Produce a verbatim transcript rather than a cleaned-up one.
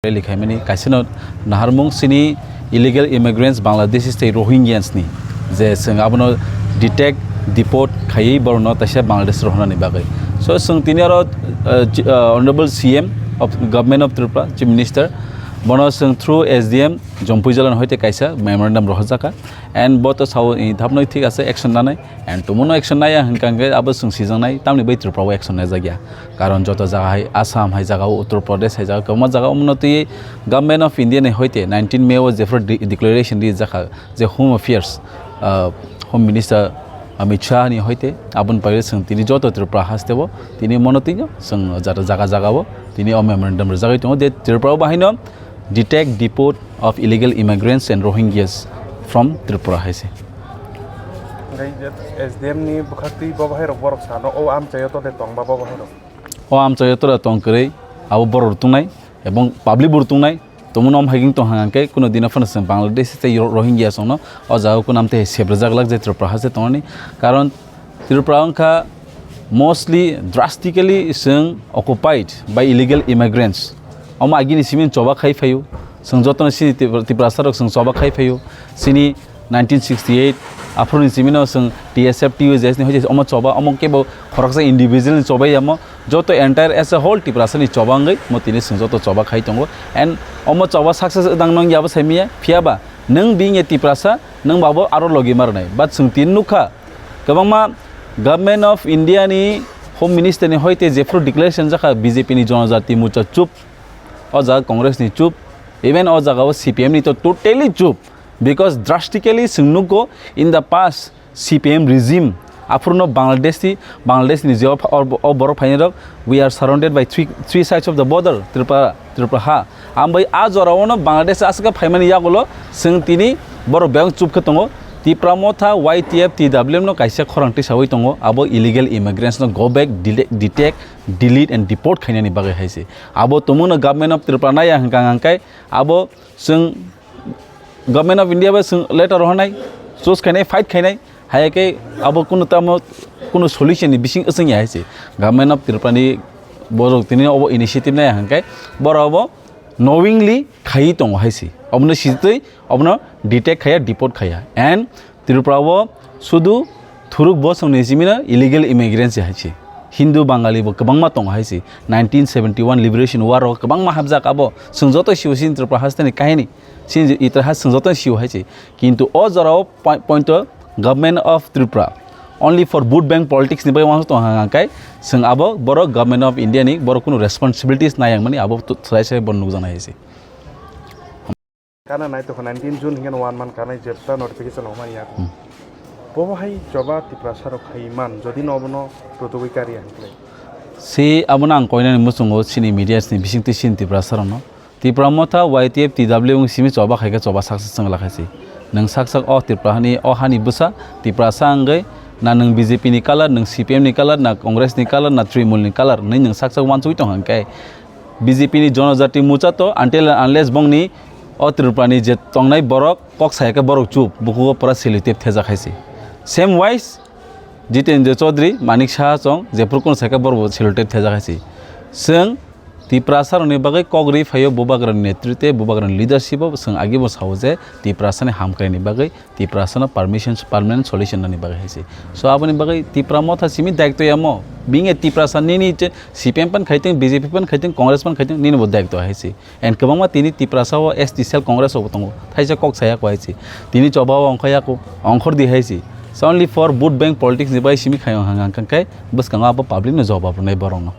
rally khaimani, kaisano naharmung chini illegal immigrants Bangladeshi tei Rohingyans ni, je chwng abono detect, deport khaiwi borokno taisa Bangladesh rohornani bagwi. So chwng tini oro, uh, chi-, uh, Honorable C M of Government of Tripura, Chief Minister, bono chwng through S D M Jampui Jala ni hoite kaisa memorandum rohorjaka, and bo to sao, i, thapnoi thik ase, action nanai, and tumono action naya hwnkha hwnkhe abo chwng sijaknai, tamni bai Tripura o action naijak ya. Karon joto jaga hai, Assam hai jaga o, Uttar Pradesh hai jaga, kwbangma jaga omono twi Government of India ni hoite nineteen May o jephru de-, declaration rijak kha je Home Affairs, ah, Home Minister Amit Shah ni hoite, aboni bagwi chwng tini joto Tripura haste o tini mono twi chwng jata jaga jaga o tini o memorandum rijagwi tongo je Tripura o bahaino detect, deport of illegal immigrants and Rohingyas from Tripura hai se. Hwnkhe S D M ni bwkhaktwi bo bahai rok borok sano o amchaio to de tongba bo bahai rok. O amchaio to de tong kwrwi abo borok rok tongnai ebong public bo rok tongnai. Tongmano om hai tong hang khe kuno dino phano chwng Bangladesh tei Ro-, Rohingya songno o jaga kuno amte sebrajak lak je Tripura haste tongnani. Karon Tripura wngkha mostly drastically chwng occupied by illegal immigrants. Omo agini simi choba khai phaio. Chwng jotono sini Tipra-, Tiprasa rok chwng choba khai phaio. Sini nineteen sixty-eight aphuru ni simi no chwng T S F, T U J S ni hoite omo choba, omo kebo khoroksa individual ni choba yamo. Joto entire as a whole Tiprasa ni choba wngwi mo tini chwng joto choba khai tongo. And omo choba success wngdang nong yabo saimanya. Phiya ba nwng being a Tiprasa, nwng babo aro logi marnai. But chwng tini nukha, kwbangma Government of India ni Home Minister ni hoite jephru declaration jakha B J P ni Jonojati Morcha chup, o jaga Congress ni chup, even o jaga o C P M ni to totally chup, because drastically chwng nukgo in the past C P M regime, aphuru no Bangladesh ni, Bangladesh ni je o, o, o borok phainai rok, we are surrounded by three, three sides of the border, Tripura, Tripura ha. Ambai a jora o no Bangladesh aswk phaimani yagulo chwng tini borok bebak chup khe tongo. Tipra Motha, Y T F, T W M no kaisa khorang tisawi tongo, abo illegal immigrants no go back, dele-, detect, delete and deport khainani bagwi hai se. Abo tumungno Government of Tripura naya hwnkha hwnkhe abo chwng Government of India bai chwng letter rohornai, choose khainai, fight khainai, hai khe abo kunu tamo kunu solution ni bising wchwng ya hai se. Government of Tripura ni borok tini obo initiative naya hwnkhe borok abo knowingly khaiwi tongo hai se. Obono sitwi obono detect khaiya, deport khaiya. And Tripura o sudu thuruk bosong ni simi no illegal immigrants hai se. Hindu Bangali bo kwbangma tongo hai se. Nineteen seventy-one Liberation War o kwbangma hapjak abo. Chwng joto sio sini Tripura haste ni kahini. Sini itihas chwng joto sio hai se. Kintu o jora o poi-, point o Government of Tripura only for vote bank politics ni bai uansuk tong hang hang kai chwng abo borok Government of India ni borok kunu responsibilities nayang mani abo tu-, sai sai bo nukjaknai hai se. Kana nai tokha nineteen June hinkhe no one month kanai jepta notification rok manya. Hmm. Bobo hai choba Tiprasa rok khai man jodi no bono protogoi kari ang kle. Si abono ang koinani muchungo chini media ni bisingtwi chini Tiprasa rokno. Tipra Motha Y T F T W wng simi choba khaikhe choba saksa chwng lakhai si. Nwng saksa o Tripura hani o hani bwsa Tiprasa wngwi na nwng B J P ni color, nwng C P M ni color, na Congress ni color, na Trinamool ni color hwnwi nwng saksa uansugwi tong hwnkhe B J P ni Jonojati Morcha to until and unless bongni o Tripura ni je tongnai borok kok saya khe borok chup, bukugo pura sellotape thejak hai se. Same wise, Jitendra Chaudhary, Manik Saha chong, jephru kunu sai khe borok bo sellotape thejak hai se. Chwng Tiprasa rokni bagwi kok rwi phaio, Bubagra ni netritwe, Bubagra ni leadership o chwng agi bo sao je Tiprasa ni hamkrai ni bagwi Tiprasa no permission, permanent solution nani bagwi hai se. So aboni bagwi Tipra Motha simi daityo yamo. Being a Tiprasa nini je C P M pan khaiteng, B J P pan khaiteng, Congress pan khaiteng, nini bo daityo hai se. And kwbangma tini Tiprasa o S T cell Congress rok bo tongo. Thaisa kok saya ko hai se. Tini choba o ongkha ya ko, ongkhor di hai se. So only for vote bank politics ni bai simi khai hang hang kai bwskango abo public no jawab rwnai borok no.